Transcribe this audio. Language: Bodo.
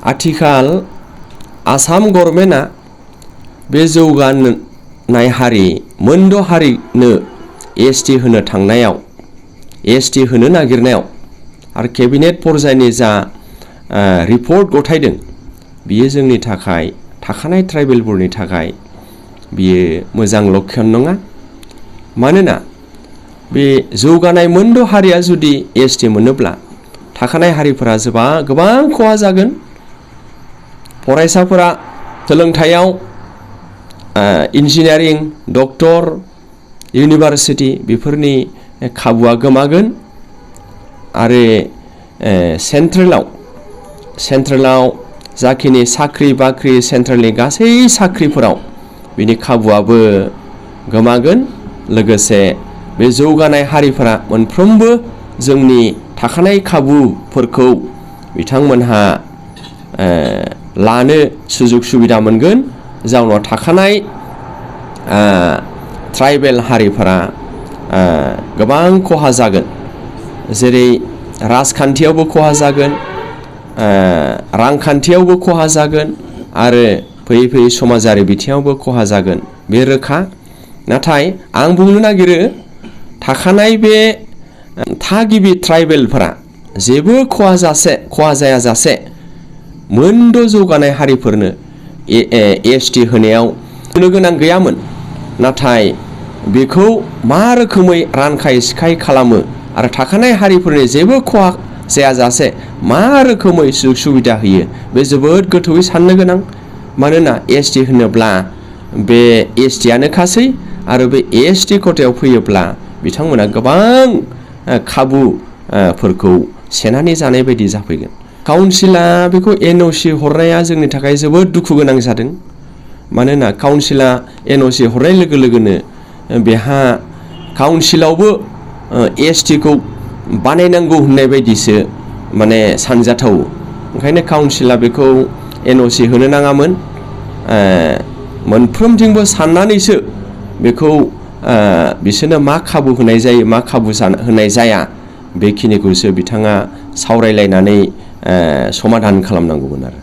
आथिखाल आसाम गभर्नमेन्टआ बे जौगानाय हारि मोनद' हारिनो एसटि होनो थांनायाव एसटि होनो नागिरनायाव आरो केबिनेट पर्यायनि जा रिपर्ट गथायदों बियो जोंनि थाखाय थाखानाय ट्राइबेलफोरनि थाखाय बियो मोजां लक्षण नङा। मानोना बे जौगानाय मोनद' हारिया जुदि एसटि मोनोब्ला थाखानाय हारिफोरा गोबां खहा जागोन। फरायसाफोरा सोलोंथायाव इन्जिनियारिं डक्टर इउनिभार्सिटि बेफोरनि खाबुआ गोमागोन आरो सेन्ट्रेलाव जाखिनि साख्रि बाख्रि सेन्ट्रेलनि गासै साख्रिफोराव बिनि खाबुआबो गोमागोन। लोगोसे बे जौगानाय हारिफोरा मोनफ्रोमबो जोंनि थाखानाय खाबुफोरखौ बिथांमोनहा लानो सुजुग सुबिदा मोनगोन। जाउनाव थाखानाय ट्राइबेल हारिफोरा गोबां खहा जागोन। जेरै राजखान्थियावबो खहा जागोन, रांखान्थियावबो खहा जागोन आरो फैयै फैयै समाजारि बिथिङावबो खहा जागोन बे रोखा। नाथाय आं बुंनो नागिरो थाखानाय बे थागिबि ट्राइबेलफोरा जेबो खहा जायाजासे मोनद' जौगानाय हारिफोरनो एसटि होनायाव होनो गोनां गैयामोन। नाथाय बेखौ मा रोखोमै रानखाय सिखाय खालामो आरो थाखानाय हारिफोरनि जेबो खहा जायाजासे मा रोखोमै सुजुग सुबिदा होयो बे जोबोद गोथौयै साननो गोनां। मानोना एसटि होनोब्ला बे एसटियानोखासै आरो बे एसटि खथायाव फैयोब्ला बिथांमोना गोबां खाबुफोरखौ सेनानै जानाय बायदि जाफैगोन। काउन्सिला बेखौ एनअसि हरनाया जोंनि थाखाय जोबोद दुखु गोनां जादों। मानोना काउन्सिला एनअसि हरनाय लोगो लोगोनो बेहा काउन्सिलावबो एसटिखौ बानायनांगौ होननाय बायदिसो माने सानजाथाव। ओंखायनो काउन्सिला बेखौ एनअसि होनो नाङामोन। मोनफ्रोमथिंबो साननानैसो बेखौ बिसोरनो मा खाबु होनाय जायो मा खाबु होनाय जाया बेखिनिखौसो बिथाङा सावरायलायनानै समाधान खालामनांगौमोन आरो।